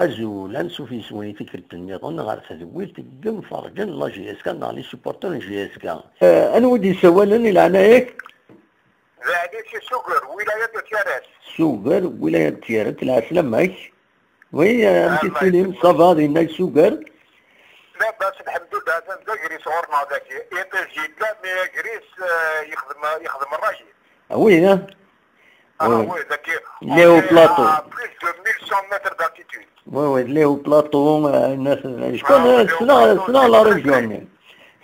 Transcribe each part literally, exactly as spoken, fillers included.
Azul, ansuf yes-wen i tikkelt nniḍen ɣer tedwilt n yimferǧen n la J S K neɣ les supporters n J S K. Eh, anwa i d-yessawalen i leɛnaya-k? D Ɛli si Suger, wilaya n Tiyaret. Suger, wilaya n Tiyaret, lɛeslama-k. Oui, eh, amek i tettilim? Ça va, dinna i Suger? Labas, lḥemdullah, atan d agris ɣur-neɣ dagi. Iṭij yella, mais agris, eh, yexdem, yexdem rray. Ah oui, hein? Ah oui, dagi, il est au plateau. On est à plus de mille cent mètres d'altitude. Oui, oui, il est au plateau, eh, nna-, je connais, ssneɣ, ssneɣ la région-nni.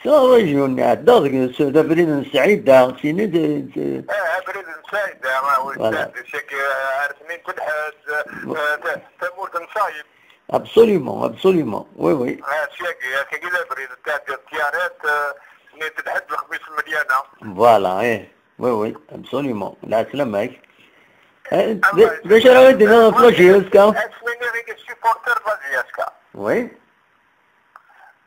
Ssneɣ la région-nni, ɛeddaɣ deg s-, d abrid n Sɛida, sini d, d, eh, abrid n Sɛida, ah oui, voilà. Sɛida, seg, eh, ar tnin telḥed, eh, ta-, tamurt n Ṣayeb. Absolument, absolument, oui, oui. Ah, syagi, syagi d abrid n Tɛeddi d Tiyaret, eh, tnin telḥed lexmis n Melyana. Voilà, eh. Oui, oui, absolument. Lɛeslama-k. Eh, d-, d acu ara yi-d-tiniḍ ɣef la J S K? Asmi-nni i d supporter n la J S K. Oui.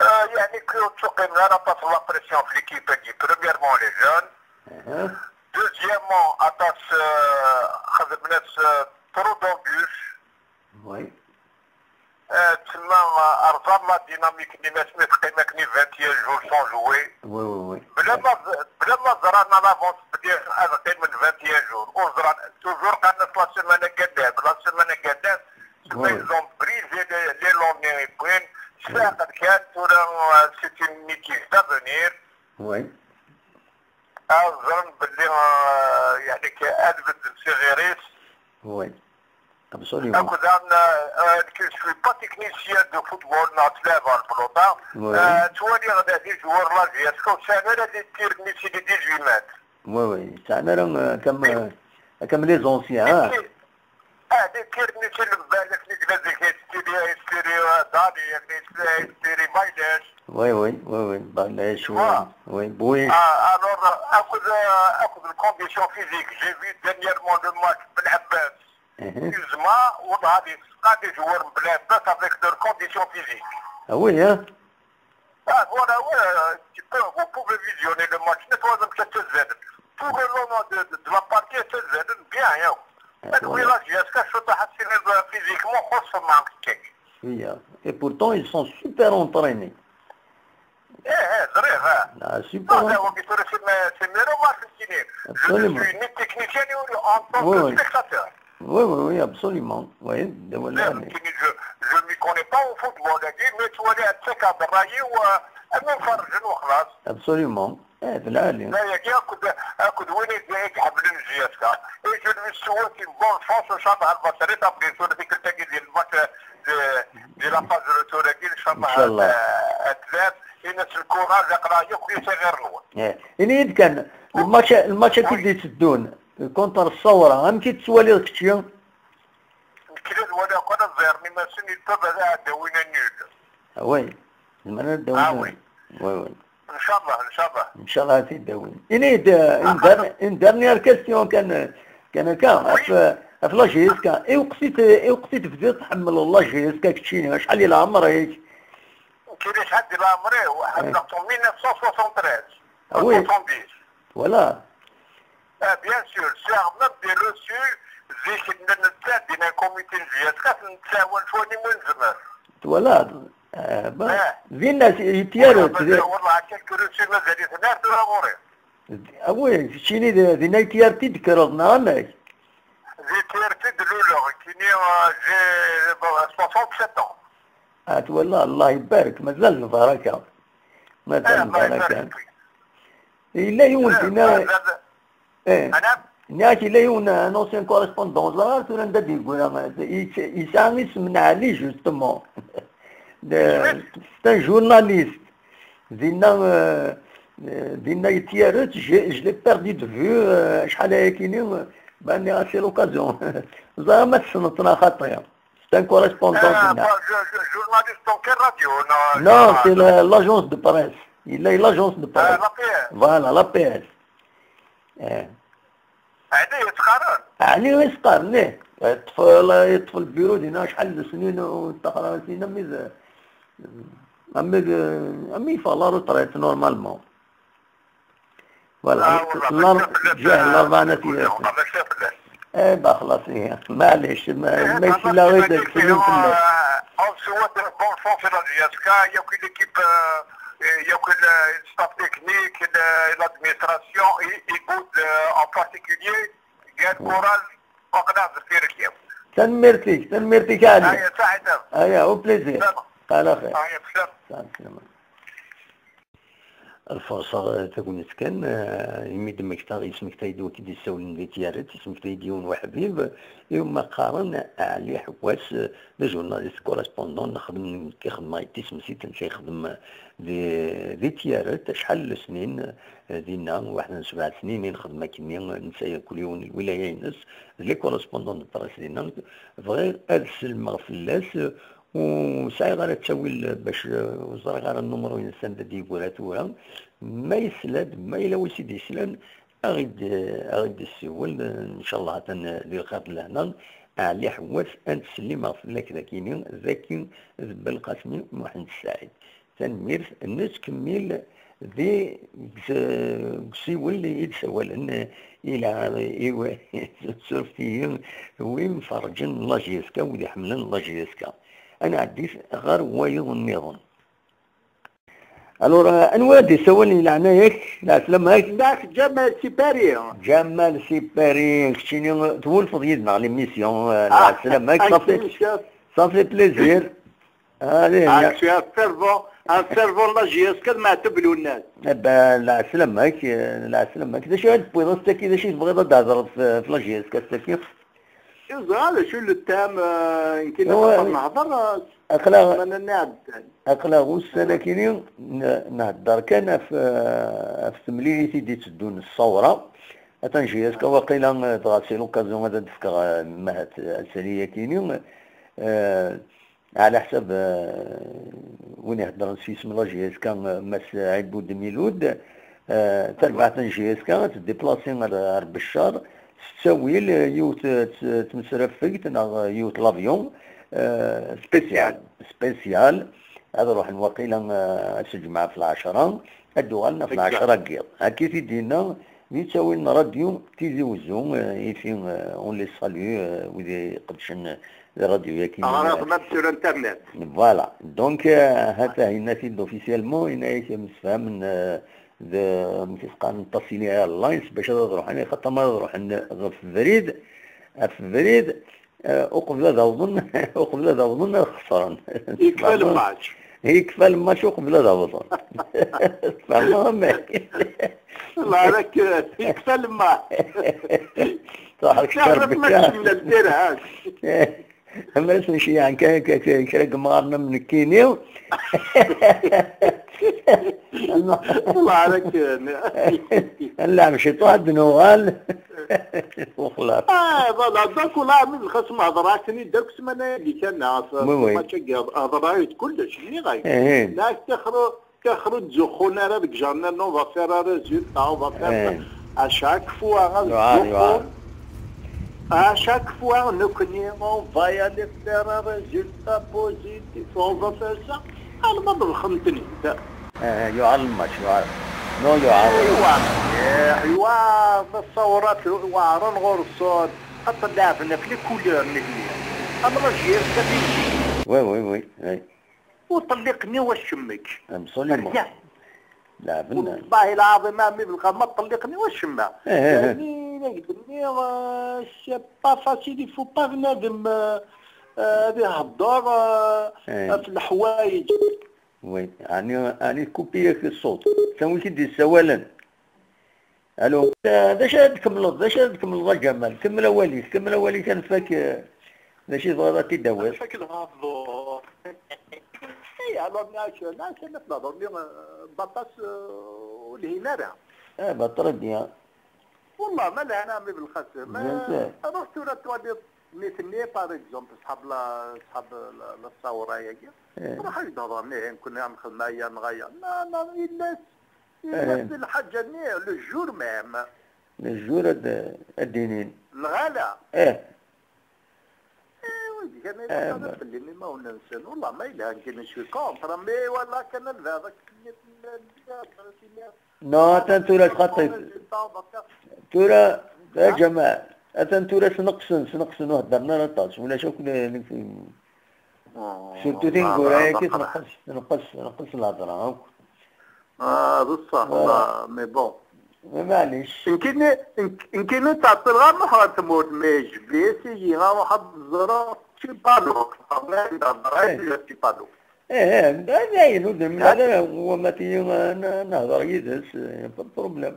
Euh, yeɛni, ur ttqim ara aṭas la pression f l'équipe-agi. Premièrement, les jeunes. Uh-huh. Deuxièmement, aṭas, euh, xedmen-as, euh, trop d'embûches. Oui. Eh, tsemma, eh, rẓan la dynamique-nni, asmi teqqim akken i vingt et un jours sans jouer. Oui, oui, oui. Bla ma, bla ma ẓran à l'avance belli ad qqimen vingt et un jours. Ur ẓran, toujours qqaren-as la semaine-agi ad d-, la semaine-agi ad d-, tsemma, oui, ils ont brisé les, les longs-nni i wwin. Oui. Sfaqen kan, tura, eh, c'est une équipe d'avenir. Oui. Ad ẓren belli, eh, yeɛni, k-, ad beddel si ɣir-is. Oui. Absolument. Akked un, euh, euh, que je suis pas technicien de football, neɣ ttlaɛbeɣ lpelota. Oui. Euh, ttwaliɣ d, des joueurs la J S K ur sɛin ara des tirs-nni si les dix-huit mètres. Oui, oui. Sɛan ara, euh, comme, euh, comme les anciens, hein. Des tirs, ah, des tirs-nni si lbalak, nni d la zik, yettiri, yettiri, euh, Dali, yettiri, yettiri Bailac. Oui, oui, oui, oui. Bailac, oui, oui. Tu vois ? Oui, oui. Ah, alors, euh, akked, euh, akked les conditions physiques, j'ai vu dernièrement le match Belɛebbas. Mhm. Yeẓma, wallah, des, des joueurs n Belɛebbas avec leurs conditions physiques. Ah oui, hein ? Ah, voilà, ouais, euh, tu peux, vous pouvez visionner le match. Nettoie un petit peu. Tout le long de, de, de la partie, c'est bien, hein. Ah, voilà. Wi la J S K, je suis pas assuré, euh, physiquement, forcément, quelque. Oui, hein. Et pourtant, ils sont super entraînés. Eh, eh, ẓriɣ, ah. Ah, super. Non, c'est, c'est, c'est, c'est mes remarques, je ne suis ni technicien, ni en tant que spectateur. Oui, oui, oui, absolument. Oui, d awal-nni. Je, je m'y connais pas au football, mais tu vois, les attaquants de Rayo, euh, am imferrǧen وخلاص. Absolument. Eh, d lɛali. Layagi akked, akked win i, i iḥemmlen J S K. Et je lui souhaite une bonne chance, ncallah, ad basret après sur les quelques matchs de, de la phase retour-agi, ncallah. Ncallah. Ad, ad tlab, in-as le courage, aql-aɣ yakk i ɣir-nwen. Eh, ini-yi-d kan, lmatch, lmatch-agi d-iteddun, contre Ṣṣawra, amek i tettwaliḍ kečči? Nekk la walaɣ kan ad ẓẓiren iman-nsen, ils peuvent ad aɣ-d-awin nul. Ah oui, zemren ad d-awin. Ah oui. Oui, oui. Ncallah, ncallah. Ncallah ad t-id-awin. Ini-d, euh, une, ah, derni-, une dernière question kan, kan akka, oui, ɣef, ɣef la J S K. Iweqt i t-, iweqt i tebdiḍ tḥemmleḍ la J S K keččini? Acḥal i leɛmer-ik? Keččini acḥal di leɛmer-iw? Eh. Ḥemmleɣ-tt en mille neuf cent soixante-treize. Ah oui. Soixante-dix. Voilà. Ah, bien sûr, sɛiɣ même des reçus, zik netta din un comité n J S K, nettɛawan cwiya mi nezmer. Twalaḍ? Ah, ba-, eh, dinna s-, yettyaru-d, ah, di-, wallah, quelques reçus mazal-iten ar tura ɣur-i. Ah oui, keččini d-, dinna yettyaru-d-tekkreḍ, neɣ amek? Di Tiyaret i d-luleɣ, kini, euh, j'ai, euh, soixante-sept ans. Ah, twalaḍ, Allah ibarek, mazal lbaraka. Mazal lbaraka. Eh, Allah ibarek. Yella yiwen dinna, eh, nniɣ-ak, yella yiwen, un ancien correspondant, ẓriɣ tura anda d-yeggra, yesɛa isem n Ɛli, justement. De, c'est un journaliste. Dinna, euh, euh, dinna yettyaru-d, je, je l'ai perdu de vue, euh, acḥal ayakini, euh, ben, c'est l'occasion. Ẓriɣ ma tessneḍ-t neɣ xaṭi. C'est un correspondant, euh, dinna. Bah, je, je, journaliste dans quelle radio ? Non, c'est la, l'agence de presse. Il a l'agence de presse. Ah, la P S. Voilà, la P S. Eh. Ɛli i s-qqaren? Ɛli i s-qqaren, ih. Yeṭṭef, yeṭṭef lbiru dinna acḥal d snin u yeṭṭaxer ara s-inin am wid, am wid, am wid yeffɣen la retraite normalement. Voilà. Ah, wallah, jahel, ah, larbɛa n at yiraten. Eh, bah, xlaṣ, ih. Maɛlic, ma, eh, ma yesla ɣid ad ttsellim fell-as. Souhaite bonne chance à la J S K, il y a que l'équipe, euh, il y a que le staff technique, le- l'administration et, et Good, euh, en particulier, قال كورال وقناع بالخير اليوم. Tanemmirt-ik, tanemmirt-ik, Ali. هيا سعيدة. Aya, au plaisir. سلام. Ala xir. هيا بسلام. Salam, salam. Lferṣ, eh, tagnit kan, eh, imi d-mmektaɣ, yesmektay-d wi k-d-yessawlen di Tiyaret, yesmektay-d yiwen weḥbib, iwumi qqaren Ɛli Ḥewwas, eh, d ajurnalist correspondant, nexdem, nekk ixdem ɣer tisemsit, nekk ixdem di, di Tiyaret, acḥal n lesnin, eh, dinna, waḥed n sebɛa snin i nexdem akkenni, netta yakk yiwen lwilaya-ines, d les correspondants de presse dinna, bɣiɣ ad sellmeɣ fell-as, eh, Ur sɛiɣ ara ttawil bac, eh, ur ẓriɣ ara nnumru-ines anda d-yeggra tura. Ma yesla-d, ma yella wis i d-yeslan, a ɣ-id-, a ɣ-id-yessiwel, eh, ncallah atan, eh, di lxir d lehna. Ɛli Ḥewwas, ad ttsellimeɣ fell-ak dagi-ni, dagi d Belqasem Muḥend Saɛid. Tanemmirt, nettkemmil di, deg s-, deg usiwel i d-sawalen, eh, i lɛar-, i wa-, surfet-iyi, win iferrǧen la J S K, wid iḥemmlen la J S K. Ad nɛeddi ɣer wayeḍ nniḍen. Alors, eh, anwa i d-isawalen i leɛnaya-k? Lɛeslama-k? Ndax Ǧamal Sipari. Ǧamal Sipari, keččini twulfeḍ yid-neɣ l'émission, eh, Ah, lɛeslama-k, ça fait, ça fait plaisir. Allez, ah, je suis un fervent, un fervent de la J S K, de Maɛtub Lwennas. Eh ben, lɛeslama-k, eh, lɛeslama-k. D acu ara d-tewwiḍ ass-agi, d acu i tebɣiḍ ad d-thedreḍ f-, f la J S K ass-agi? Ur ẓriɣ d acu le thème, eh, nekkin nehder, eh, aql-aɣ, ssmana-nni iɛeddan. Aql-aɣ ussan-agi-ni n-, nhedder kan ɣef, eh, ɣef temlilit i d-itteddun s ṣṣawra. Atan J S K waqila, eh, dɣa c'est l'occasion ad d-fkeɣ, eh, mahat, eh, asali-agi-ni. Eh, Ɛla ḥsab, eh, win iheddren s yisem n la J S K, eh, Mass Ɛibud Milud, eh, tarbaɛt n J S K ad tdiplasi ar, ar Beccar s ttawil, eh, yiwet, eh, t-, tmesrafegt neɣ, eh, yiwet l'avion, eh, spécial, spécial, ad ruḥen waqila, eh, ad s-ǧemɛeɣ ɣef lɛecṛa, ad d-uɣalen ɣef lɛecṛa n yiḍ. Akka i t-id-yenna di ttawil n radyu Tizi Wezzu, eh, ifi, eh, on les salue, eh, wid iqeddcen, eh, di radyu-yagi. Ɣer aɣmam sur internet. Voilà. Donc, eh, hata yenna-t-id officiellement, yenna-yak msefhamen, eh, d, amek i s-qqaren, Tassili Airlines, bac ad ruḥen, xaṭer ma ad ruḥen ɣef ubrid, ɣef ubrid, eh, uqbel ad awḍen, uqbel ad awḍen, ad xesren. Yekfa lmatch. Yekfa lmatch uqbel ad awḍen. Tfehmeḍ, a Mike? Lɛarak, yekfa lmatch. Truḥ ad kter. Teɛref ma tḥemmel lbirha. Ama s-nceyyeɛ kan, kan, kan, kra n yemɣaren am nekkini. Lɛarak. Ad nleɛb ciṭuḥ, ad d-nuɣal. Wexlaṣ. Ah, voilà, donc, ula mi d lxas ma hedreɣ akken i d akk ssmana-agi kan, ɣef, oui, oui, match-agi, hedreɣ-ak-d kullec, nniɣ-ak. Ihi. Nniɣ-ak tixru-, tixru ur ttzuxxun ara deg journal, on va faire un résultat, on va faire, eh, à chaque fois, ad ttzuxxun. À chaque fois, nekkni, on va y aller faire un résultat positif, on va faire ça. Alma ḍebxen-ten-id. Eh, yuɛer lmatch, yuɛer. Non, yuɛer. Yuɛer mliḥ, yuɛer, ṣṣawrat weɛren ɣur-sen. Xaṭer leɛben ɣef les couleurs n Lhilya. Am la J S K d Lhilya. Oui, oui, oui, oui. Ur ṭelliqen i wacemmek. Absolument. Rien. Leɛben. Wallahi lɛaḍim, a ɛemmi Belqasem, ma ṭelliqen i wacemma. Eh, eh, eh. Yeɛni, la k-d-nniɣ, euh, c'est pas facile, il faut pas bnadem, euh, euh, ad ihedder, euh, eh, ɣef leḥwayeǧ. Oui, ɛni, ɛni tkupi-yak ṣṣut? Atan wi k-id-yessawalen. Alo, eh, d acu ara d-tkemmleḍ, d acu ara d-tkemmleḍ a Ǧamal? Kemmel awal-ik, kemmel awal-ik, ad nfak, eh, d acu i tebɣiḍ ad t-id-tawiḍ? Ad nfak lehdur. Eh, alors, nniɣ-ak, nniɣ-ak, ma tnehḍreḍ, eh, baṭas, eh, ur lhin ara. Eh, bah, très bien. Wallah, ma lhan a ɛemmi Belqasem. Bien sûr. Eh, alors, tura twaliḍ nitni, par exemple, ṣḥab la, ṣḥab la, la ṣṣawra-agi. Eh. Ruḥ ad d-hedṛen, ihi, nekkni ad nexdem aya neɣ aya. Non, non, il laisse, il laisse lḥaǧa-nni le jour même. Le jour ad, ad d-inin. Neɣ ala? Eh. Eh, wigi kan, eh, ilaq ad bah, fell-in imawen-nsen. Wallah, ma yelha nekkini, je suis contre, mais voilà kan ad beɛdeɣ. Non, atan tura txaṭi. Tura, a ǧamaɛ, atan tura sneqsen, sneqsen ur heddren ara aṭas, ulac akk le-, le-, Surtout tineggura-agi tenqes, tenqes, tenqes lhedra akk. Ah, d ṣṣeḥ, mais bon. Maɛlic. Nekkini, nekk-, nekkini ttɛeṭṭileɣ ad ruḥeɣ ɣer tmurt, mais je vais essayer ad ruḥeɣ ad ẓreɣ Chipalo. Chipalo. Eh, eh, d ayen ur d-nemlal ara, wama tigi, eh, ne-, nehder yid-s, eh, pas de problème.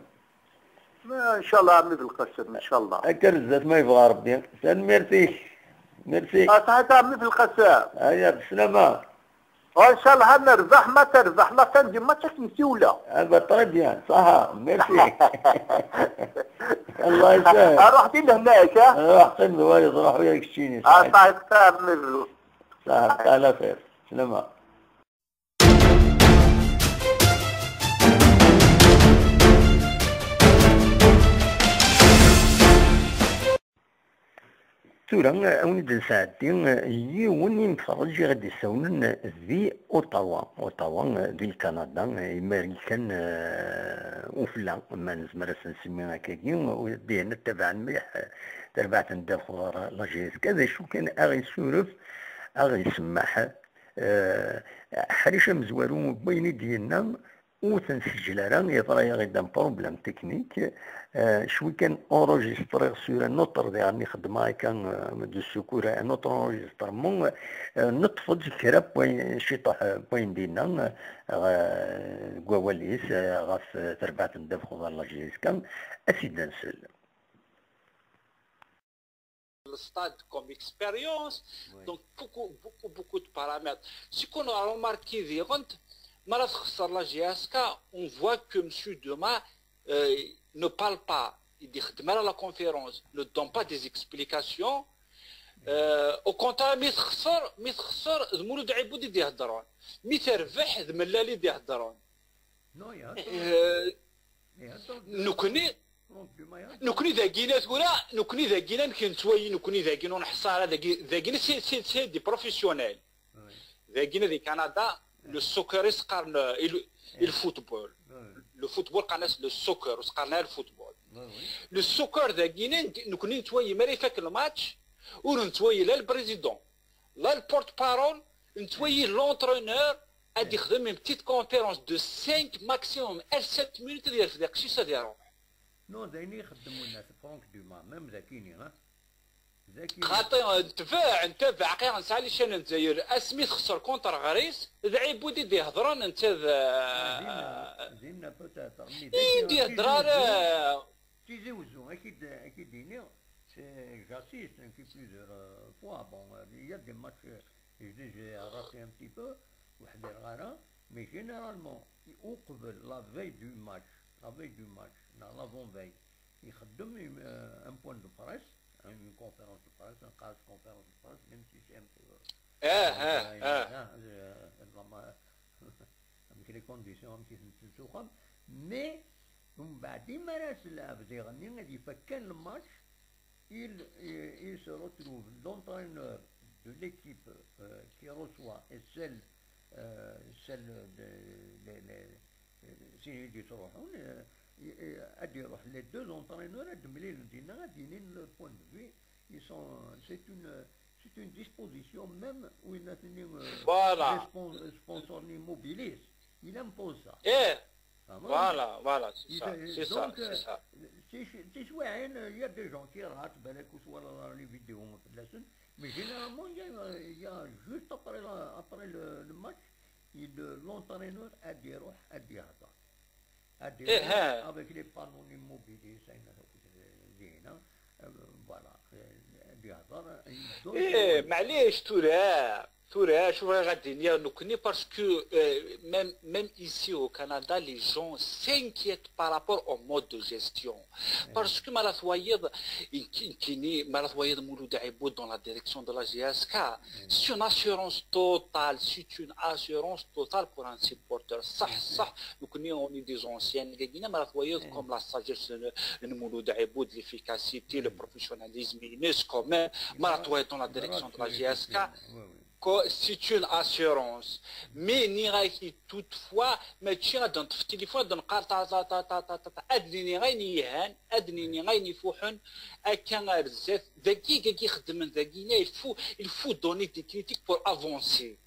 Ncallah, ɛemmi Belqasem, ncallah. Akka ar zdat ma yebɣa Rebbi. Tanemmirt-ik. Merci. Ah, saḥit a ɛemmi Belqasem. Aya, beslama. Ah, ncallah ad nerbeḥ, ma terbeḥ la fin du match ad k-nsiwleɣ. Ah, bah, très bien, ṣaḥa, merci. Allah yesahel. Ah, ruḥ di lehna-k, ah. Ruḥ qqim d wayeḍ, ruḥ uya keččini, ah, saḥit. Saḥit a ɛemmi Belqasem. Saḥit, ala xir. Beslama. Tura, a wen-id-nesɛeddi yiwen imferrǧ i ɣ-d-issawnen di Ottawa. Ottawa, di Kanada, imarikan, eh, ufella, ma nezmer ad s-nsemmi akkagi, dihin ad tabaɛen mliḥ, eh, tarbaɛt n ddabex ɣer la G S K, d acu kan, a ɣ-isuref, a ɣ-isemmeḥ, eh, ḥric amezwaru n wayen i d-yenna, ur t-nseǧǧel ara, yeḍra-yaɣ-id un problème technique. Eh, cwi kan enregistriɣ sur un autre, diɣen i xeddmeɣ akka, eh, de secours, un autre enregistrement, eh, neṭṭef-d kra n wayen, ciṭuḥ, eh, n wayen dinna, eh, deg wawal-is, eh, ɣef, eh, terbaɛt n ddabex ɣer la G S K, ad s-id-nsel. Le stade comme expérience. Oui. Donc, beaucoup, beaucoup, beaucoup de paramètres. Ce qu'on a remarqué, diɣen, mi ara txesser la G S K, on voit que monsieur Duma, euh, ne parle pas. Il dit, ixeddem ara la conférence, ne donne pas des explications. Euh, au contraire, mi txesser, mi txesser, d Mulud Ɛibud i d-iheddren. Mi terbeḥ, d Mellal i d-iheddren. Non, il y a... Euh, il y a... Nekkni, nekkni dagina tura, nekkni dagina nekk nettwayi, nekkni dagina ur nḥeṣṣa ara, dagi, dagina c'est, c'est, c'est des professionnels. Oui. Dagina di Canada, le soccer i s-qqaren, euh, et le, et le football. Oui. Le football, qqaren-as le soccer, ur s-qqaren ara le football. Oui, oui. Le soccer dagina, nekkni nettwayi, mi ara ifak le match, ur nettwayi la le président, la le porte-parole, nettwayi l'entraîneur, ad ixdem une petite conférence de cinq maximum à sept minutes, ad yerfed aqcic, ad iruḥ. Non, d ayen i ixeddem winna, c'est Franck Dumas, même d akini, hein. D akini. Xaṭi, ntabaɛ, ntabaɛ, aqi nesɛa les chaînes n Lezzayer, asmi texser contre Ɣris, d Ɛibud i d-ihedren, netta d, dinna, dinna peut-être, mais i d-ihedder ara. Tizi Wezzu, ad k-id-, ad k-id-iniɣ, c'est, j'assiste, hein, plusieurs, euh, fois. Bon, euh, il y a des matchs, euh, je les ai ratés un petit peu, ur ḥdireɣ ara, mais généralement, uqbel, la veille du match, la veille du match, neɣ l'avant-veille, ixeddem, euh, un point de presse, hein, une conférence de presse, une conférence de presse, même si c'est un peu, euh, ah, ah, euh, ah, euh, la ma-, amek les conditions, amek i tent-tsuxxam, mais mbeɛd imi ara s-lɛeb diɣenni ad ifak kan le match, il, il, il se retrouve l'entraîneur de l'équipe, euh, qui reçoit et celle, euh, celle de, les, les, euh, sin i d-yettruḥun, euh, i, i, ad iruḥ les deux entraîneurs ad d-mlilen dinna, ad d-inin leur point de vue. Ils sont, c'est une, c'est une disposition même où il a tenu, euh, voilà, les spon-, sponsors ni mobilisent. Il impose ça. Eh, ah, voilà, voilà, c'est ça, c'est ça, donc, c'est ça. Tiswiɛin, il y a des gens qui ratent, balak ur twalaḍ ara les vidéos fell-asen, mais généralement, il y a, il y a juste après la, après le, le match, il, l'entraîneur ad iruḥ, ad ihder. Ad iruḥ avec les panneaux immobilisés, ayen akk dinna, euh, voilà, euh, ad ihder. Eh, maɛlic, tura, tura, acu bɣiɣ ad d-iniɣ nekkni, parce que, euh, même, même ici au Canada, les gens s'inquiètent par rapport au mode de gestion. Parce que mi ara twayeḍ, nekkini, mi ara twayeḍ Mulud Ɛibud dans la direction de la G S K, c'est une assurance totale, c'est une assurance totale pour un supporter. Ṣaḥ, ṣaḥ, nekkni, on est des anciens, dagina mi ara twayeḍ comme la sagesse n, n Mulud Ɛibud, l'efficacité, le professionnalisme, ines quand même, mi ara twayeḍ dans la direction de la G S K, C'est une assurance. Mais nniɣ-ak-id, toutefois, mačči ad neṭṭef tilifun, ad nqal ta, ta, ta, ta, ta, ta, ta. Ad nini ayen yelhan, ad nini ayen ifuḥen, akka ar zdat. Dagi, dagi xeddmen dagi, il faut, il faut donner des critiques pour avancer.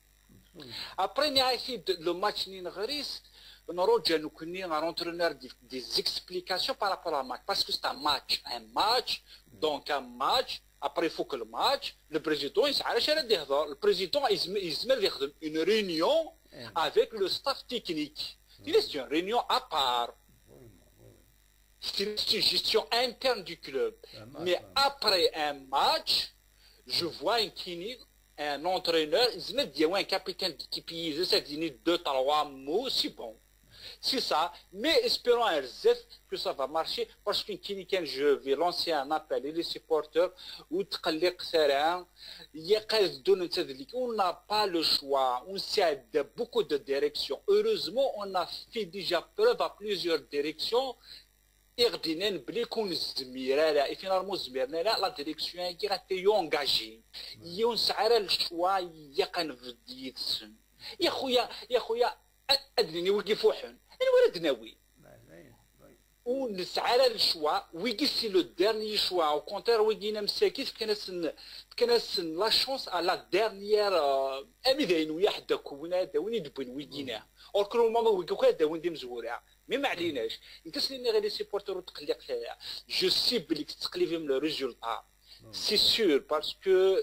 Après, nniɣ-ak-id, le match-nni n Gris, nruǧa nekkni ɣer l'entraîneur des, des explications par rapport à match. Parce que c'est un match, un match, donc un match, après, il faut que le match, le président, il s'arrête à le président, il se met, il se met à une réunion avec le staff technique. C'est une réunion à part. C'est une gestion interne du club. Mais après un match, je vois un kiné, un entraîneur, il se met à un capitaine d'équipe, il essaie de deux, trois mots, c'est bon. C'est ça. Mais espérons un zef que ça va marcher, parce qu'une kiné, je vais lancer un appel et les supporters, ou tqelliq sara, il y a quinze, on n'a pas le choix, on s'aide beaucoup de directions. Heureusement, on a fait déjà preuve à plusieurs directions. I ɣ-d-nnan belli ur nezmir ara, et finalement ur zmiren ara, la direction-agi ɣef ay engagé. Yiwen ur nesɛi ara le choix, ilaq ad nbedd yid-sen. Ya xuya, ya xuya, ad, ad nini wigi fuḥen. Anwa ara d-nawi? Ur nesɛi ara le choix, wigi c'est le dernier choix. Au contraire, wigi-nni msakit, fkan-asen, fkan-asen la chance à la dernière, euh, ami d ayen wiyaḥ d akk win ara d-awin i d-wwin wigi-nni. Or que normalement wigi akk ara d-awin d imezwura. Mais ma ɛlinnac, nekk as-nini ɣer les supporters ur tqelliqet ara. Je sais belli tettqellibem le résultat. C'est sûr, parce que, euh,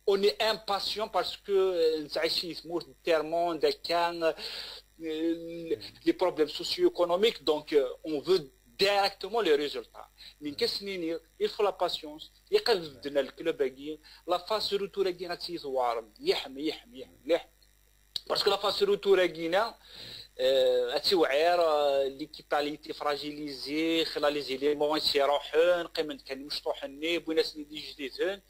on est impatient, parce que, euh, nesɛa si tmurt tellement d akka, euh, les problèmes socio-économiques, donc, euh, on veut directement les résultats. Mais nekk as-nini, il faut la patience. Ilaq ad bedden le club-agi, la phase retour-agi ad tt-yetwarem. Mliḥ, mliḥ, mliḥ, mliḥ. Parce que la phase retour-agi-nni, euh, ad tiwɛir, euh, l'équipe a été fragilisée, xilla les éléments i s-iruḥen, qqimen kan imecṭuḥen-nni, wwin-asen-id ijdiden.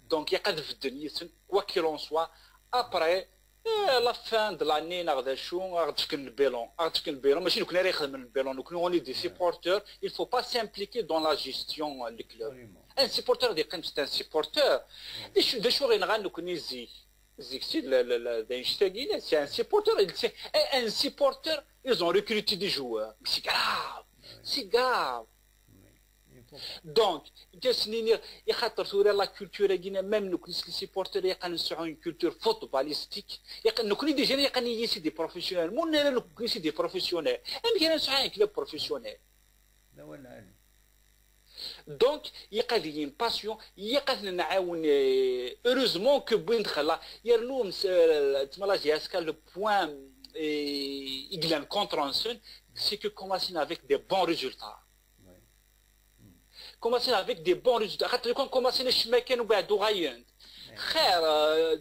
Donc, ilaq ad bedden yid-sen, quoi qu'il en soit. Après, euh, la fin de l'année, neɣ d acu, ad ɣ-d-fken le bilan. Ad ɣ-d-fken le bilan, mačči nekkni ara ixedmen le bilan. Nekkni, on est des supporters, il faut pas s'impliquer dans la gestion, euh, du club. Un supporter ad yeqqim, c'est un supporter. D acu, d acu i ɣ-yenɣan nekkni zik? Zik, si, la, la, la, d anect-agi, c'est un supporter, il, c'est un, un supporter, ils ont recruté des joueurs. Mais c'est grave, c'est grave. Donc, nekk as-nini, ixaṭer tura la culture-agi, même nekkni s les supporters, ilaq ad nesɛu une culture footballistique. Ilaq, nekkni déjà, ilaq ad nili c'est des professionnels. Mun nella nekkni c'est des professionnels. Amek ara nesɛu un club professionnel? Donc, ilaq ad yili une passion, ilaq ad nɛawen, euh, heureusement que wwin-d xilla, yernu, euh, tmalazi aska le point, euh, i yellan contre-nsen, c'est que commencen avec des bons résultats. Commencen avec des bons résultats. Xaṭer, quand commencen acemma kan, ubeɛd uɣalen-d. Xir, euh,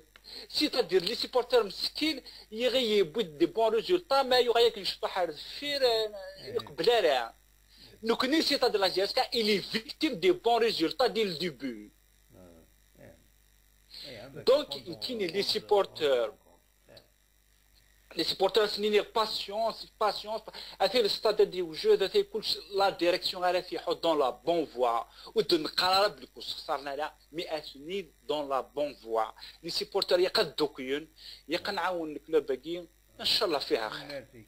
c'est-à-dire, les supporters meskin, yewwi-d des bons résultats, ma yuɣal akken cṭuḥ ar deffir, euh, yeqbel ara. Nekkni, c'est-à-dire la J S K, il est victime des bons résultats dès le début. Donc, il tient les supporters. Les supporters, c'est une patience, patience. Ata le stade ad yewjed, ata kullec, la direction ara tṛuḥ dans la bonne voie. Ur d-neqqar ara belli ur sxeṣren ara, mais atni dans la bonne voie. Les supporters, ilaq ad dduklen, ilaq ad nɛawen le club-agi, inchallah fiha xir.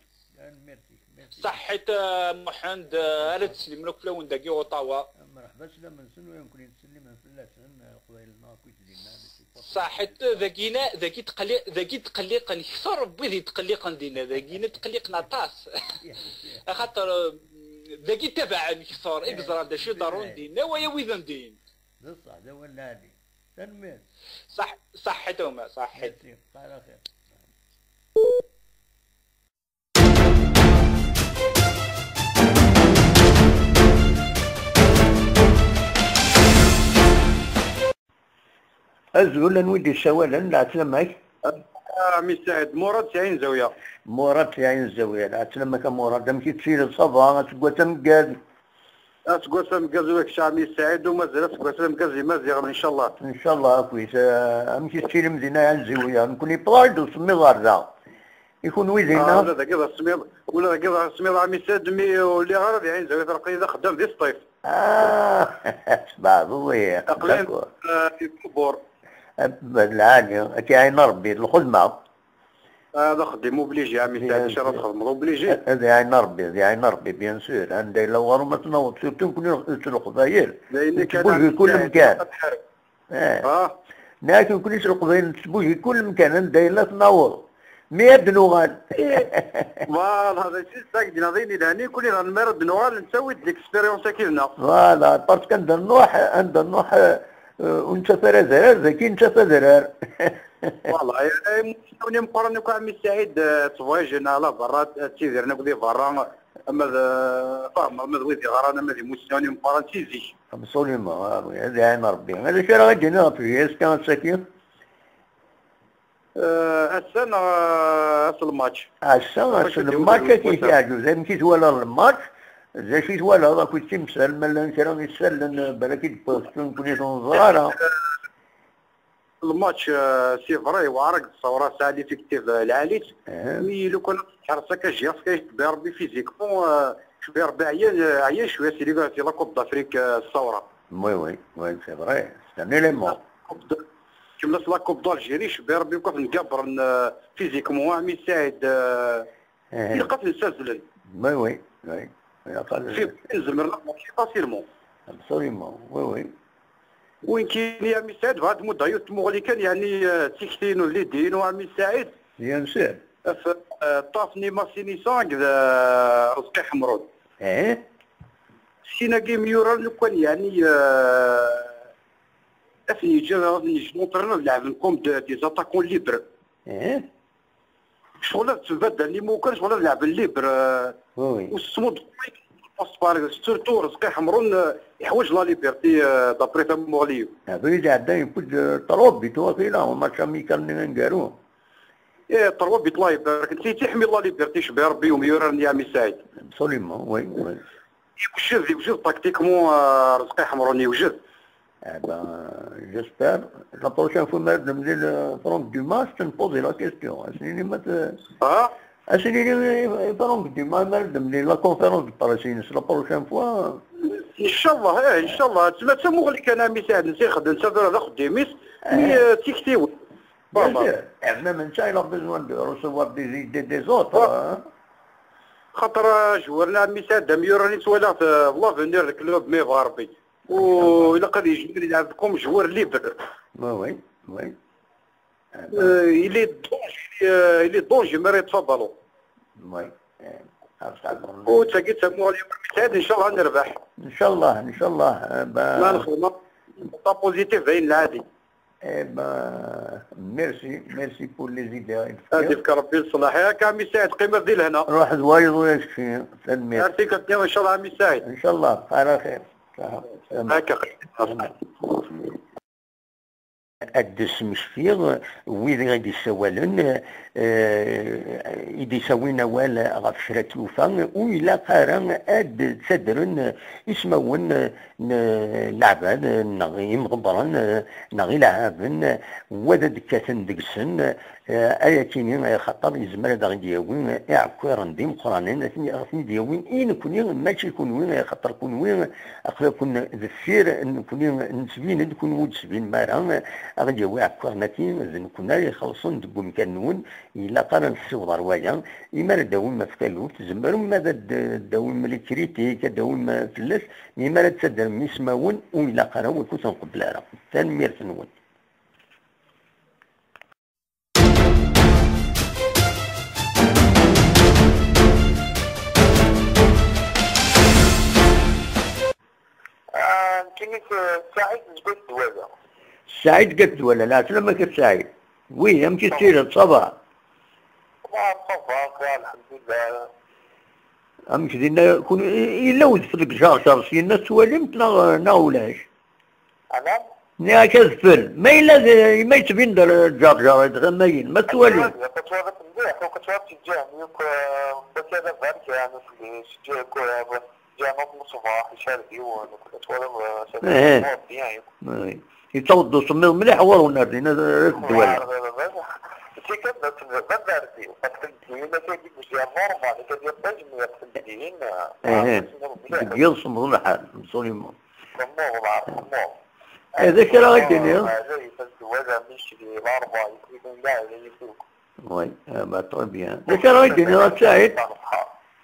Ṣaḥit, a Muḥend, ara d-slimen akk fell-awen dagi Ottawa. Merḥba, slam-nsen, win nekkni nettsellim fell-asen, Leqbayel-nneɣ akk i dinna, les supporters. Ṣaḥit, dagi na-, dagi tqelli-, dagi tqelliqen kter n wid yetqelliqen dinna, dagi na tqelliqen aṭas. Axaṭer, euh, dagi tabaɛen kter, i yeẓran d acu iḍerrun dinna, waya wid n din. D ṣṣeḥ, d awal lɛali. Tanemmirt. Ṣaḥ-, ṣaḥit a gma, ṣaḥit. Merci, qal axir. Azul, anwa i d-yessawalen? Lɛeslama-k. Ah, ɛemmi Saɛid, Murad si Ɛin Zawiya. Murad si Ɛin Zawiya, lɛeslama-k a Murad, amek i tettiliḍ, ça va, aseggas ameggaz? Aseggas ameggaz i wakk, a ɛemmi Saɛid, u mazal aseggas ameggaz i Imaziɣen, ncallah. Ncallah akkit. Eh, amek i tettilim dinna a Ɛin Zawiya? Nekkni yewweḍ-aɣ-d usemmiḍ ɣer da. I kunwi dinna? Ah, ula dagi d asemmiḍ, ula dagi d asemmiḍ, a ɛemmi Saɛid, mi ur lliɣ ara di Ɛin Zawiya, aql-i d axeddam di Sṭif. Ah, sbeɛdeḍ-iyi. Aql-i, d'accord, eh, di Lbubur. Lɛali, ad k-iɛin Rebbi, d lxedma. Ah, d axeddim obligé, a mi Sɛid, acu ara txedmeḍ, obligé. Ad iɛin Rebbi, ad iɛin Rebbi, bien sûr. Anda yella uɣrum ad t-naweḍ, surtout nekkni s Leqbayel. D ayen kan, nettbugi a mi kul Sɛid, mkan. Ilaq ad tḥareb. Eh. Ah. Nniɣ-ak nekkni s Leqbayel nettbugi kul mkan, anda yella ad t-naweḍ. Mi ad d-nuɣal. Voilà, d acu i d-, d ayen yelhan, nekkni daɣen mi ara d-nuɣal nettawi-d l'expérience-agi-nneɣ. Voilà, parce que anda nruḥ, anda nruḥ, eh, ur nettaf ara azrar, dagi nettaf adrar. Voilà, eh, imussnawen imeqqranen akk, a mi Sɛid, eh, ttbwajen ala berra, ttidiren akk di berra, ama d, eh, fehmeḍ, ama d wid yeɣran, ama d imussnawen imeqqranen si zik. Absolument, ah oui, ad iɛin Rebbi. D acu ara ɣ-d-tiniḍ ɣef G S K ass-agi? Eh, ass-a neɣ, eh, ass n lmatch? Ass-a, ass n lmatch, ad k-yeɛǧeb. Amek i twalaḍ lmatch? D acu i twalaḍ akked timsal? Ma llan kra n yisallen, eh, balak i d-wwin, nekkni ur neẓri ara. Lmatch, eh, c'est vrai, yewɛer ad d-tṣawreḍ, tesɛa l'effectif, eh, lɛali. Eh. Mi lukan ad teḥreṣ akka, jjiɣ-t, kayt bi Rebbi physiquement, eh, bi Rebbi ɛyan, eh, ɛyan cwiya, c'est la, c'est la Coupe d'Afrique, eh, ṣṣawra. Oui, oui, oui, c'est vrai, c'est un élément. Kemmel la Coupe d'Algérie, cebbi Rebbi, nekk ad ten-gabren, euh, physiquement, a mi Sɛid, euh, ilaq ad ten-ssazlen. Oui, oui, oui. Ilaq ad... Fi, nezmer ad nruḥ facilement. Absolument, oui, oui. Win kini, a mi Sɛid, bɣiɣ ad d-muddeɣ yiwet tmuɣli kan, yeɛni, euh, d tikti-inu d l'idée-inu, a mi Sɛid. Bien sûr. Ɣef, euh, ṭṭerf n Imasinisang d, euh, Rezqi Ḥemrun. Eh? Sin-agi imyurar lukan, yeɛni, euh, ad ten-yeǧǧ, ad ten-yeǧǧ l'entraîneur ad leɛben comme de, des attaquants libres. Eh? Ccɣel ad ttbaddalen imukan, ccɣel ad leɛben libre, euh, oui, oui. Ur s-tmudd poste par, surtout Rezqi Ḥemrun, euh, yeḥwaǧ la liberté, euh, d'après tamuɣli-w. Abrid iɛedda yewwi-d, euh, trois buts waqila, au match amical-nni aneggaru. Eh, trois buts, Allah ibarek. Netta yettḥemmil la liberté, cebbi Rebbi, umyurar-nni, a mi Sɛid. Absolument, oui, oui. Yewjed, yewjed tactiquement, euh, Rezqi Ḥemrun, yewjed. Eh ben, j'espère. La prochaine fois, ma ara d-nemlil, euh, Franck Dumas, ad s-npozi la question. Ad s-nini ma t-, ah? Ad s-nini, euh, Franck Dumas, ma ara d-nemlil la conférence de presse-ines la prochaine fois. Inchallah, eh, inchallah. Tma d tamuɣli kan, a mi Sɛid, netta ixeddem, netta tura d axeddim-is. Eh. Mi, euh, d tiktiwin. Bien sûr. Eh, même netta, il a besoin de recevoir des idées des autres, hein. Xaṭer, euh, joueur-nni, a mi Sɛid, d amyurar i ttwaliɣ, euh, l'avenir du club, mais bɣa Rebbi. U ilaq ad yejmel yelɛeb comme joueur libre. Oui, oui, oui. Euh, il est dangereux, euh, il est dangereux mi ara yeṭṭef aballon. Oui. Eh, ar sɛeddan. U d tagi d tamuɣli, a mi Sɛid, inchallah ad nerbeḥ. Inchallah, inchallah. Eh ben, ma nexdem pas positif, d ayen lɛadi. Eh ben, merci, merci pour les idées. Ad yefk Rebbi leṣlaḥ. Yak a mi Sɛid, qqim di lehna. Ruḥ d wayeḍ ula d kečči. Tanemmirt. Merci, nchallah, a mi Sɛid. Nchallah, ala xir. Salam. Akka. Salam. Ad d-smektiɣ wid i d-issawalen, eh, i d-issawin awal ɣef kra n tlufa, ur ilaq ara ad ttadren ismawen n leɛbad, neɣ imḍebbren, neɣ ileɛɛaben, wad ad d-kkaten deg-sen, eh, ayakini, axaṭer yezmer ad aɣ-d-yawi iɛekkiren d imeqqranen, ad ten-, ad ten-id-yawi i nekni, mačči kunwi, axaṭer kunwi aql-aken deffir, nekni nettbin-d, kunwi ur d-tbinem ara, aɣ-d-yawi iɛekkiren-agi, d nekni ara ixellṣen deg umkan-nwen, ilaq ara nessiweḍ ar waya. Imi ara d-tawim ɣef taluft, tzemrem ad d-, d-tawim les critiques, ad d-tawim fell-as, mi ara d-tadrem ismawen, ur ilaq ara, ur ken-nqebbel ara. Tanemmirt-nwen. Ah, nekkini s-, Saɛid seg At Dwala. Saɛid seg At Dwala, lɛeslama-k a Saɛid. Oui, amek i ttilid, ça va? Ah, ça va, ça, alḥemdulillah. Amek dinna, kun-, i-, yella wedfel deg Ǧerǧer, syenna tettwalim-t neɣ, neɣ ulac? Aman? Nniɣ-ak adfel. Ma yella d, ma yettbin-d Ǧerǧer d tamayin, ma tettwalim? Ad twaliḍ mliḥ, ad twaliḍ mliḥ, ad twaliḍ seg ǧiha-nni akk, eh, wakala berkan, seg, seg ǧiha akk, eh, ǧiha n At Mṣebbaḥ, icardiwen, ad twaliḍ, eh, bien akk. Oui. Yettaweḍ-d usemmiḍ mliḥ ɣur-wen ar din, ar, ar At Dwala. Tikkelt d asemmiḍ, d abardi, ɣef tmeddin, akka i d-iǧǧa normal, akka d-iṭij, mi ɣef tmeddin, eh, asemmiḍ mliḥ. Deg yiḍ semmeḍ lḥal, absolument. Semmeḍ, semmeḍ. Eh, d acu ara yi-d-tiniḍ? Ɛlay, faz-d wala mmi-k di Larebɛa, yekkwi-ten d aɛlay-ik akk. Oui, eh ben, très bien. D acu ara yi-d-tiniḍ a Saɛid?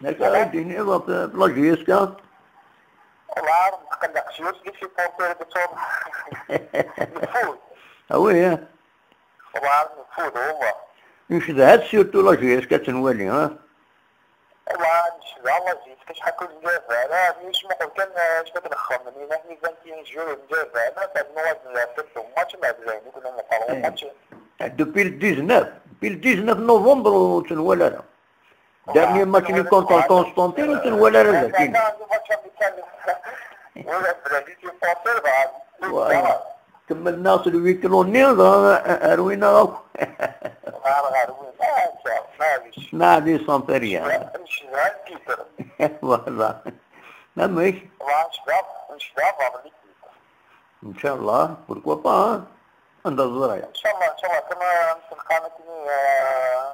D acu ara yi-d-tiniḍ ɣef la J S K? Wallah, netqelleq s yiwet di supporter de Tom. Nfud. Ah oui, hein? Wallah, nfud, wallah. Ncedha-tt surtout la J S K ad tt-nwali, hein? Wa, ncedha, Allah yezid, acḥal ur nǧab ara, mi yesmuqel kan, eh, acu ad nexdem, nini, akken iban kan jeu ur nǧab ara, fad nuɣal nlɛeb ṭaṭṭu match, ma d dayen i kunna nqerru match. Depuis le dix-neuf, depuis le dix-neuf novembre ur tt-nwala ara. Wa, dernier match-nni contre Constantine ur tt-nwala ara, eh, dakini. Ur bla di supporter, dɣa. Voilà. Kemmlen-aɣ s lwiklu-nni, dɣa rwin-aɣ akk. Ɣer, ɣer win, ah, ncallah, maɛlic. Maɛlic, ça ne fait rien. Ncedha, ncedha le titre. Voilà. Amek? Ncedha, ncedha ɣer l'équipe. Ncallah, pourquoi pas, hein? Anda ẓriɣ. Ncallah, ncallah, kama nselqam akken, eh,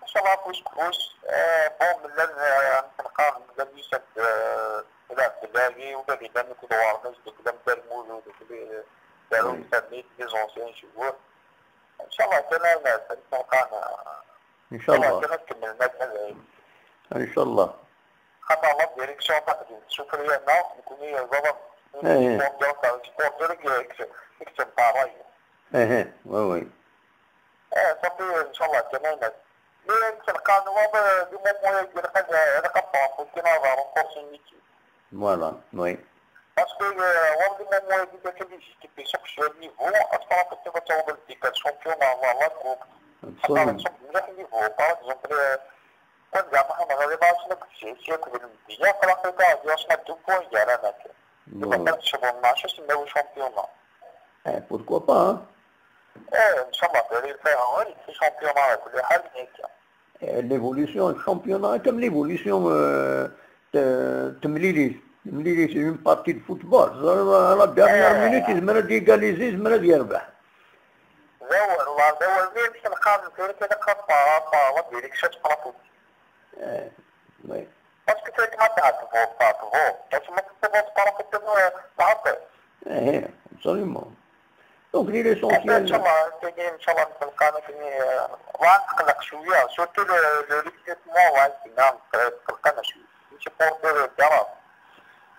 ncallah, fus fus, eh, bon, mlal, eh, nselqam, mlal Yusef, eh, Ula d Belali, ula d Iban akked Wermez, d Uklam Dda Lmulud, d Ukli-, Darut Samit, les anciens joueurs. Ncallah kan ad nselqam, ncallah kan ad kemmlen akka dayen. Ncallah. Xaṭer la direction taqdimt tessufri-aneɣ, nekkni baba, eh, supporter, supporter i k-, i k-, i k-temqarray. Eh, oui, oui. Eh, صافي، إن شاء الله كمان. Mais نتلقى نواب دي مومون يقول لك هذا، هذا قطع، ممكن هذا renforcer une équipe. Voilà, oui. Parce que, euh, واب دي مومون يقول لك اللي جيت في سوق شوية niveau، أصبح كنت بتوب الديك الشامبيون، الله، الله يكوك. Absolument. أصبح مليح niveau، par exemple، euh، كون زعما حنا غادي باش نكتشف شي ياكل المدية، فلا كنت غادي واش ما دو بوان ديال أنا كان. دابا كنت شغل مع شو سماو championnat. Eh, pourquoi pas, hein? ايه، ان شاء الله دايرين فيها غير في championnat على كل حال هكا. Eh, l'évolution, championnat, comme l'évolution, euh, ت-, تمليليت، تمليليت une partie de football. À la dernière minute, يزمر ad égaliser، يزمر ad يربح. زول، والله زول، مين باش نقارن فيك؟ هذا قطع، قطع، ودي لك شات برافو. Eh, oui. Parce que c'est ما تعرف، تعرف، تعرف. بس ما تتبع، تعرف، تعرف. Eh, absolument. Donc, l'essentiel. إن شاء الله، تيجي إن شاء الله نتلقى، لكن، آه، وغنقلق شوية، surtout le, le recrutement، وغنتقلق أنا شوية. ماشي pour le garage.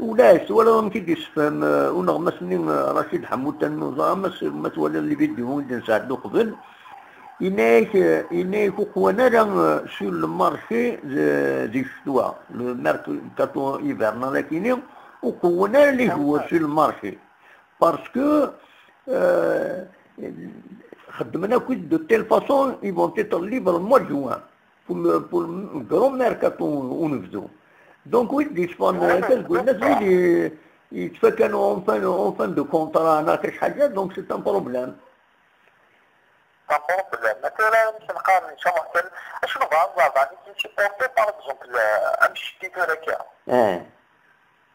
ولا سؤال راهم كي يسفهم، آه، ونغمسني، آه، رشيد حمود تنوزا، ما س-، ما توالى les vidéos اللي نساعدو قبل. إنايك، آه، إنايك وقوانا، آه، sur le marché de, de choix, le mercato hivernal، لكن وقوانا les joueurs sur le marché. Parce que, euh, خدمنا كل de telle façon, ils vont être libres le mois de juin pour le, pour le grand mercato ونبدو. Donc, oui, دي سبان كاس قلنا سيدي يتفكنوا en fin, en fin de contrat، أنا كاش حاجة، donc c'est un problème. C'est un problème. مثلا نتلقى إن شاء الله كان، أشنو بغا، بغا، بغا، نتي supporter، par exemple، أمشي كيف هكا. اه.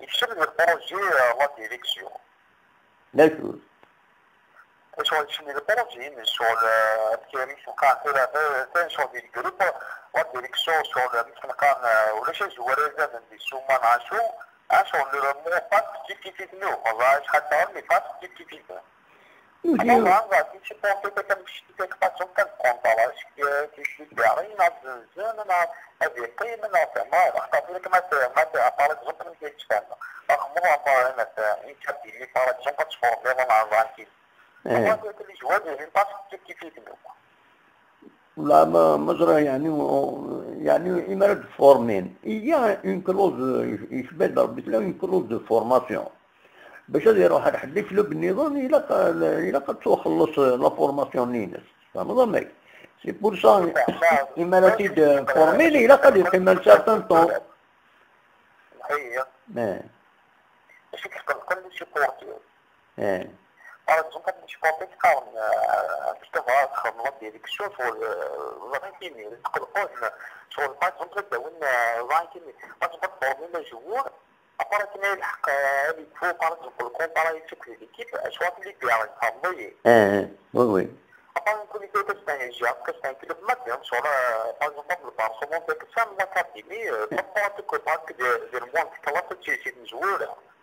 يكتب لي le projet، آه، la direction. D'accord. شغل شنو le projet، من شغل، آه، كيما يسمى كان في لا، في، في شغل ديال الجروب، la direction، شغل مثل كان، آه، ولا شي زوار زاد ندي السومة مع شو، آه، شغل le mot pas كيف كيف يتنو، والله شحال دار، mais pas كيف كيف يتنو. Oui. أنا ما عرفت، شي بونطي كان مشتي كيك باسون كان كونطا، لا، شي، شي، شي بيعرين، ناس زنزان، ناس أبيقين، ناس ما، اختار لك ما ت-، ما ت-، par exemple، ما كيتش كان. أخمر أمر أنا ت-، إن كابيني، par exemple، تفورمي، ما نعرف كي. إيه. ما قلت لي جواد، يعني، parce que كيف يتنو. لا، ما، ما زرا، يعني، و-، يعني، إما راه فورمين. Il y a une clause، يشبه ضربت له une clause de formation. باش هذا يروح على حد الكلوب النظام، إلا ق-، إلا قد تخلص la formation نينس. فهمت أمي؟ C'est pour ça، إما راه تيد فورمين، إلا قد يقيم un certain temps. هي. إيه. ماشي كيف كنقول لي سيبورتي. إيه. Par exemple، هاد الشباب كيقاوم، آه، كيف تبغى تخدم لا ديريكسيون، شغل، آه، زعما كيميل، تقلقوه، شغل، par exemple، داون، آه، زعما كيميل، par exemple، بروبليم لا جوور، ابار كيما يلحق، آه، هذيك فوق، par exemple، الكونترا يتشوف في ليكيب، شغل في لي بيان، فهمتي؟ إيه، إيه. Oui, oui. ابار نكون كيف كاستان يجي، كاستان كيلو ما دير، شغل، آه، par exemple، البارسا، ممكن كتسام لا كابيني، آه، تبقى تكون هاك دير، دير موان كلاس تشي، شي جوور.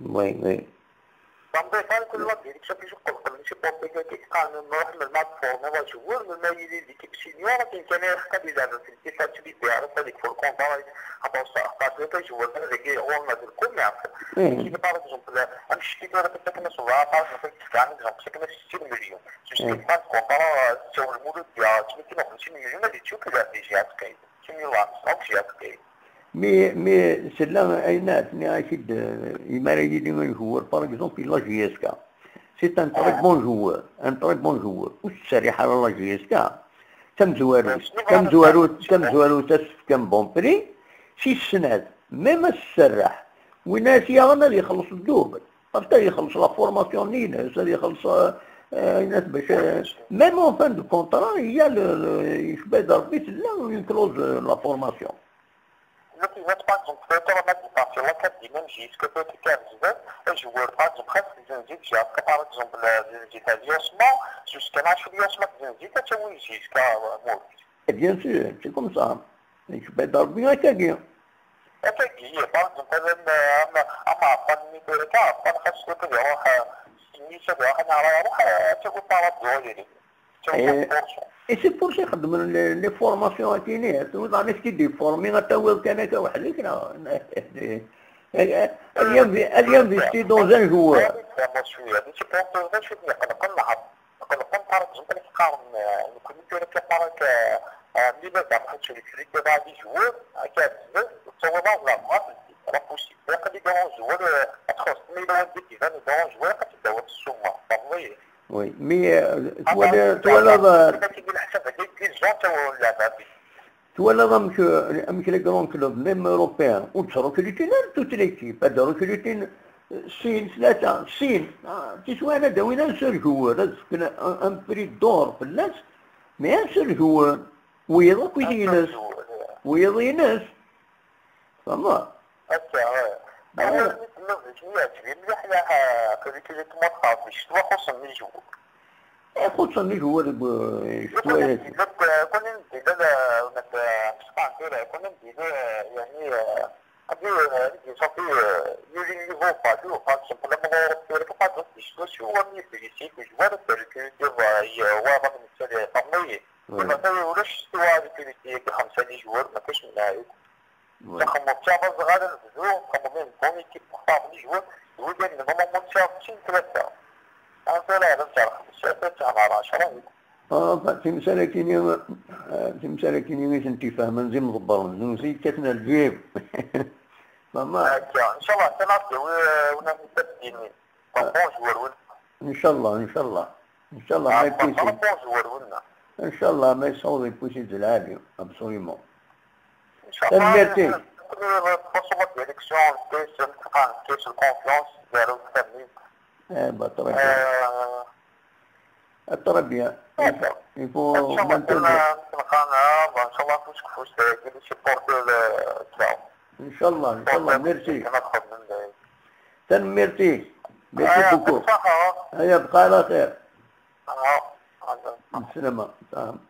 Oui, oui. Tamḍayt-a, kul la direction qui je قلقل ماشي بونطيكا كي تقارن نروح من الماتش فورمي لا جوور من ما يلي ليكيب سينيور كاين كان يخطى لي لعبه في الدفاع تبي بيع راسك هذيك فور كونترا. خاطر خاطر كي جوور هذاك هو ما دركم يعرف. كي باغ اكزومبل امشي كي داير حتى كنا صباح باغ اكزومبل كان اكزومبل كنا ستين مليون. جوست كان كونترا تساوي المولود ديالها ثمانمية وخمسين مليون هذه تشوف كذا في جهه تقيم. كيما يلاه مصاب جهه تقيم. مي مي سلا اينات ني اكيد. يمارا يدي ما نجوور باغ اكزومبل لا جي اس كا. C'est un très bon joueur, un très bon joueur. وتسريح على لا جي اس كا. تمزوارو تمزوارو تمزوارو تسف كان بون بري. سي السناد ميم السرح. وين سي غنى اللي يخلص الدوبل. حتى يخلص لا فورماسيون نيناس اللي يخلص. آه، ناس باش ميم اون فان دو كونترا هي يشبه ضربي سلا وينكلوز لا فورماسيون. Là, tu vois, par exemple, tu as ma défense, la carte du même geste que peut te faire jouer, un joueur, par exemple, presque زنزيت جاب, par exemple, زنزيت هاد يوسما, jusqu'à عشرة يوسما زنزيت, حتى وين جيسكا موريس. Et bien sûr, c'est comme ça. يشبه ضربي هكاكي. هكاكي، par exemple, أنا أما أما عطاني كورة عطان خاص يروح سميتو يروح أنا راه يروح تقول طلب دولي. Et c'est pour ça يخدم les formations هاتيني. Tout dans ce qui est formé غتاوي كان هكا وحدك لا. اليوم اليوم في dans un joueur. هذا شوية هذا شي بونطور شوية قلقنا. قلقنا par exemple كي قارن نكون كورة كي قارن ملي بدا ما حدش يكري كي غادي جوور هكا بزاف تصور لا لا ما لا بوسيبل يقدر يديرون جوور. تخص مي لو ديك يبان يديرون جوور قد تبدا السومة فهمي. Oui, mais euh, tu vois, tu vois là, كيدير حساب هكا يدير جون تا هو اللعب هذيك. Tu vois là, même que, même que les grands clubs, même européens, وتركروتين toute l'équipe, هذا ركروتين سين ثلاثة سين. تسوى أنا داوينا un seul joueur, un, un prix d'or في الناس, mais un seul joueur. ويض أكو يدينس. ويضينس. فما. هكا، آه. آه. أنا بالنسبة لي يعجبني مليح، لا، آه، كذلك اللي تمطر في الشتوى خصوصًا من جوا. إيه، خصوصًا من جوا، آه، الشتوى. كون ندير له، آه، مت-، آه، مش قاعد ندير، كون ندير له، آه، يعني، آه، هذه، آه، هذه صافي، آه، يولي نيفو با، دو با، سمبل ما غير في الشتوى، شو هو مي بليسي، كل جوا، آه، هو راه من السريع، طمي. وي. ما كاين ولا شتوى، هذيك اللي هي خمسة لي جوار، ما كاينش منها. وي. تخمم تاع الصغار نبدو، تخمم من بون ايكيب بوغ لي جوار، الوداد نورمالمون تاع شي ثلاثة. أنا لا، لا، تاع خمسة، تاع عشرة. آه، ف-، تمسالكيني، آه، تمسالكيني مش انت فاهمة، نزيد مضبر، نزيد كاتنا الجيب. ماما. هكا، إن شاء الله، تنعطيو، آه، ونا متفقين. آه. بون جوار ولا؟ إن شاء الله، إن شاء الله. إن شاء الله ما آه، يكونش. بون جوار ولا؟ إن شاء الله ما يصوض يكونش العالي، ابسوليومون. إن شاء الله. تنميرتي. الفرصة ديالك شنو كاين، كاين الكونفيونس ديالو الفني. إيه، با، تري بيان. آه. تري بيان. إيه، با. يفو إن شاء الله مانتوني. كنا نتلقانا، با، إن شاء الله كنت كفوس ديالك سيبورتي ال-، تاعو. إن شاء الله، إن شاء الله، ميرسي. كنا ناخذ من بعيد. تنميرتي. ميرسي آه، بوكو. بالصحة. هيا، بقى على خير. آه، آه. السلامة. سلام.